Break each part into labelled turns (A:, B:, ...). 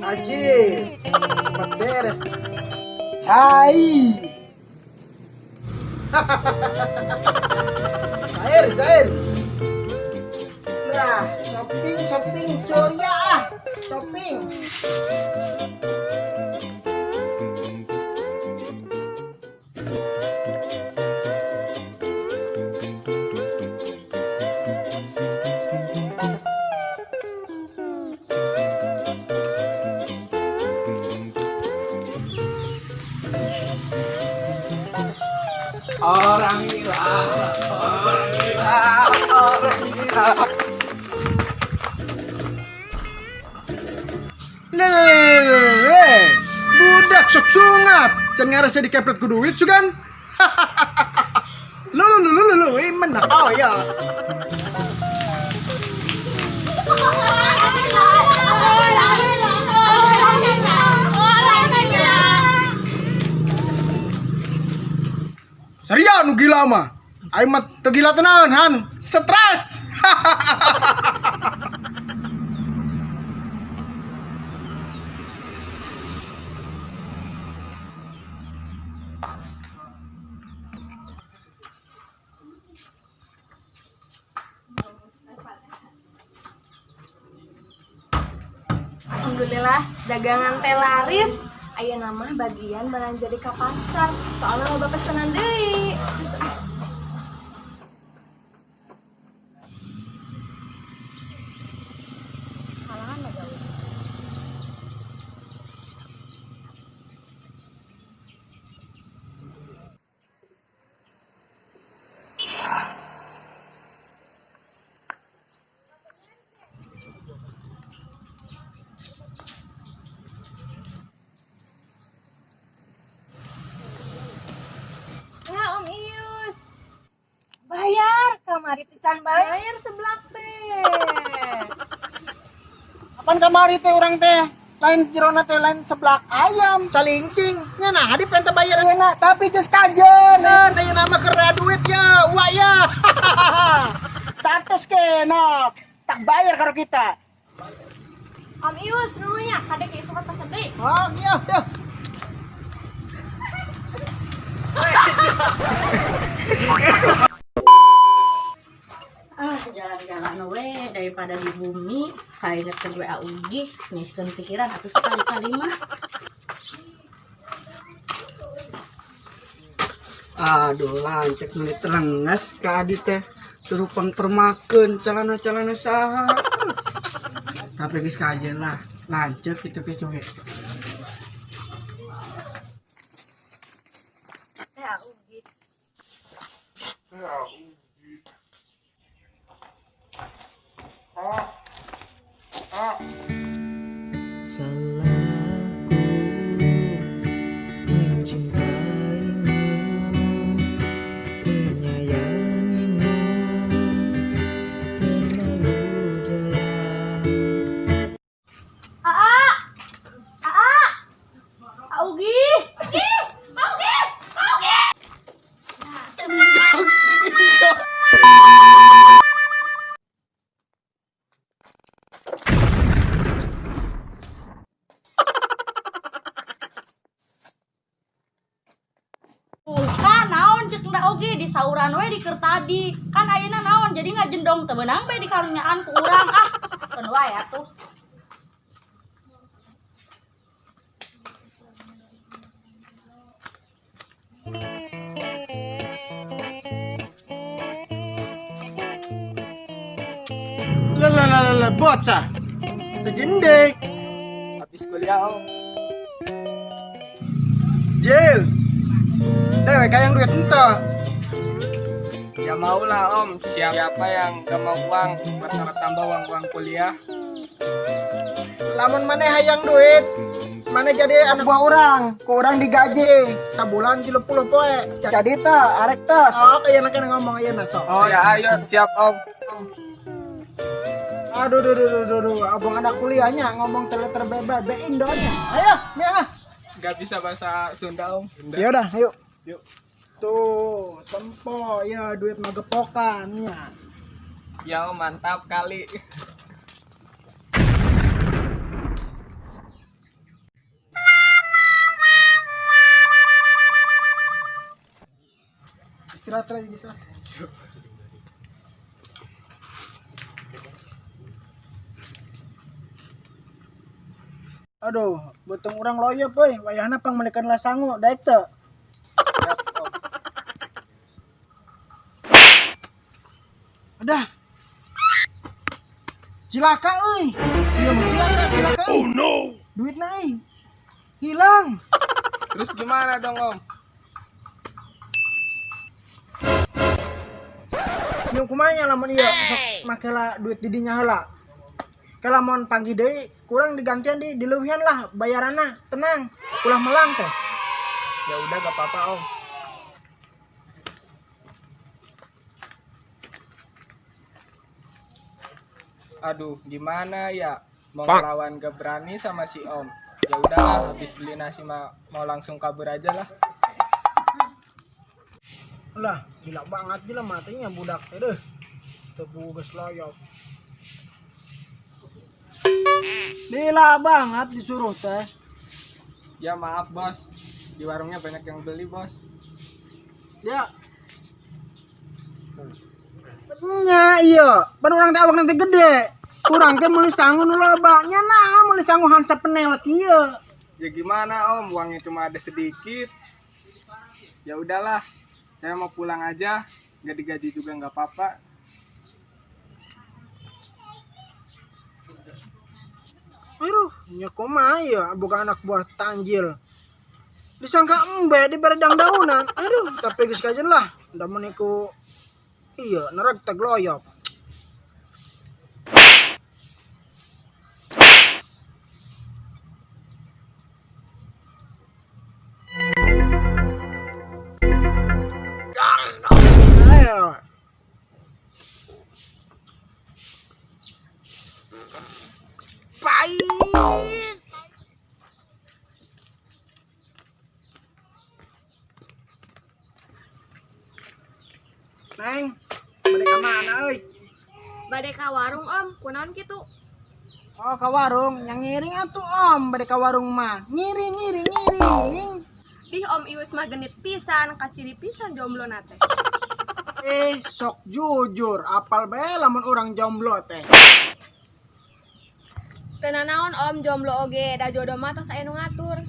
A: Ajib. Sempat beres. Cair. Cair, cair. Nah, shopping, shopping, soya ah. Shopping.
B: Orang gila, orang gila, orang gila.
A: Lele, budak sok sungap. Can ngarasa dikepret ku duit sugan. Lu lu lu lu lu lu, menang. Oh ya. Serius nu gila mah. Aing mah teu gila tenaun han. Stres.
C: Alhamdulillah dagangan teh laris. Ayeuna mah bagian belanja di ka pasar. Soalnya loba pesanan deui. Terus ah, halangan mah jauh. Ya Om Ius.
D: Bayar, kamari teh can bayar.
C: Bayar seblak teh.
A: Apaan kamari teh urang teh? Lain jirona teh lain seblak ayam, calincing. Nya nah di penta bayar ayeuna, tapi geus kajeun. Ayeuna mah keur duit ya, uak ya. 100 kenok. Tak bayar karo kita.
C: Om Ius nunya kadek isukan pasar deui.
A: Oh, iya, iya.
E: Ah, jalan-jalan we daripada di bumi kayak ke WA ugi ngiskeun pikiran atuh sekali-kali mah.
B: Aduh, lancek meuli telenges ka adi teh. Suruh pangpermakeun celana-celana saha. Tapi geus kajen lah, lancek kitu-kitu ge.
C: Teh Ugi.
F: Salahku mencintaimu, menyayangimu terlalu dalam.
C: Aa! Aa! Augi! Augi! Augi! Augi!
E: Bukan naon cek nda oge di sauran we di keur tadi. Kan ayeuna naon jadi ngajendong teu beunang bae dikarunyaan ku urang ah. Keun wae atuh.
A: Lah lah lah lah bocah. Tejende.
B: Habis kuliah, Om.
A: Jil. Dewek kayang duit ente.
B: Ya mau lah, Om. Siapa yang gak mau uang buat tambah uang-uang kuliah?
A: Lamun maneh hayang duit, maneh jadi anak buah urang, ku urang digaji sabulan 30 poe. Jadi teh arek teh. Oh, ayeuna kan ngomong ayeuna sok.
B: Oh ya, ayo siap, Om.
A: Aduh, duh, duh, duh, duh, duh. Abang anak kuliahnya ngomong teleter bebe, be Indonya. Ayo, miang ah.
B: Gak bisa bahasa Sunda, Om.
A: Ya udah, ayo.
B: Yuk.
A: Tuh, tempo ya duit mah gepokan ya.
B: Ya, Om, mantap kali.
A: Istirahat lagi gitu. Aduh, beuteung urang loyop euy, wayahna pangmeulikeun lah sangu, daek teu? Adah. Cilaka euy. Ieu mah cilaka, cilaka euy. Oh no. Duitna euy. Hilang.
G: Terus gimana dong, Om?
A: Ieu kumaha nya lamun ieu sok make lah duit di dinya heula. Ke lamun panggih deui kurang digantian di dileuwihan lah bayaranna, tenang. Ulah melang teh.
G: Ya udah gak apa-apa, Om. Aduh, gimana ya? Mau ngelawan gak berani sama si Om. Ya udahlah, habis beli nasi mau langsung kabur aja lah.
A: Lah, gila banget gila matanya budak teh deh. Tebu geus loyop. Gila banget disuruh teh.
G: Ya maaf, Bos. Di warungnya banyak yang beli, Bos.
A: Ya. Nya iya, pan urang teh awak nanti gede. Urang teh meuli sangu nu loba. Nya nah meuli sangu hansa penel kieu.
G: Ya gimana, Om? Uangnya cuma ada sedikit. Ya udahlah, saya mau pulang aja. Gak digaji juga nggak apa-apa.
A: Aduh, nya kumaha ya bukan anak buah tanjil. Disangka embe dibere dang-daunan. Aduh, tapi geus kajen lah. Da mun iku iya nereg teh gloyop. Ayo. Pahit. Neng, bade ka mana euy?
C: Bade ka warung Om, kunaon kitu?
A: Oh, ka warung, yang ngiring atuh Om, bade ka warung mah. Ngiring ngiring ngiring.
C: Dih Om Ius mah genit pisan, kaciri pisan jomblo na teh.
A: Sok jujur, apal bae lamun urang jomblo teh.
C: Teu nanaon Om jomblo oge, da jodoh mah tos aya nu ngatur.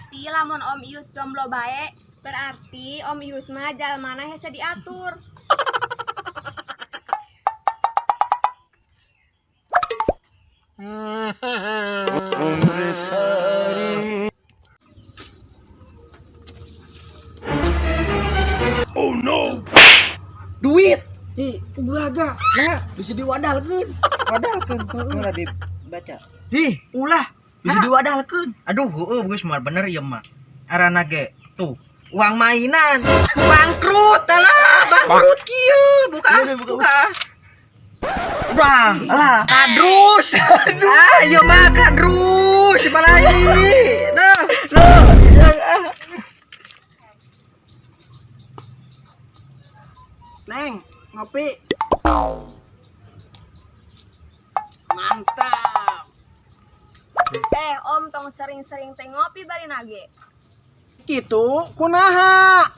C: Pi lamun Om Ius jomblo bae, berarti Om Ius mah jalmana hese diatur.
A: Duit. Ih, belaga. Nah, bisa diwadalkeun.
F: Wadalkeun ulah dibaca.
A: Ih, ulah.
F: Bisa diwadalkeun. Aduh, heueuh geus mah bener ieu mah. Arana ge tuh uang mainan. Bangkrut alah, bangkrut kieu. Buka, buka. Udah, alah, kadrus. Ah, ieu mah kadrus palai. Dah.
A: Neng, ngopi. Mantap.
C: Om tong sering-sering teh ngopi bari nage.
A: Kitu kunaha?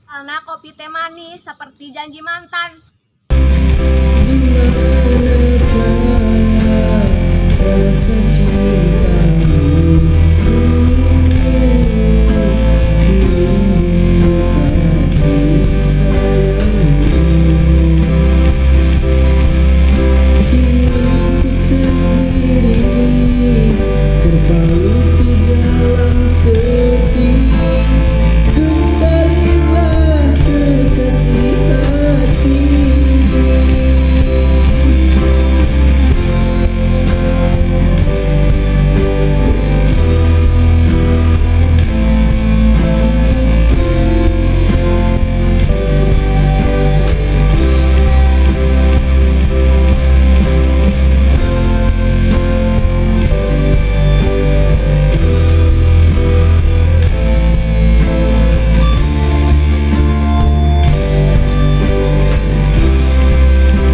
C: Karena kopi teh manis seperti janji mantan.
F: Di mana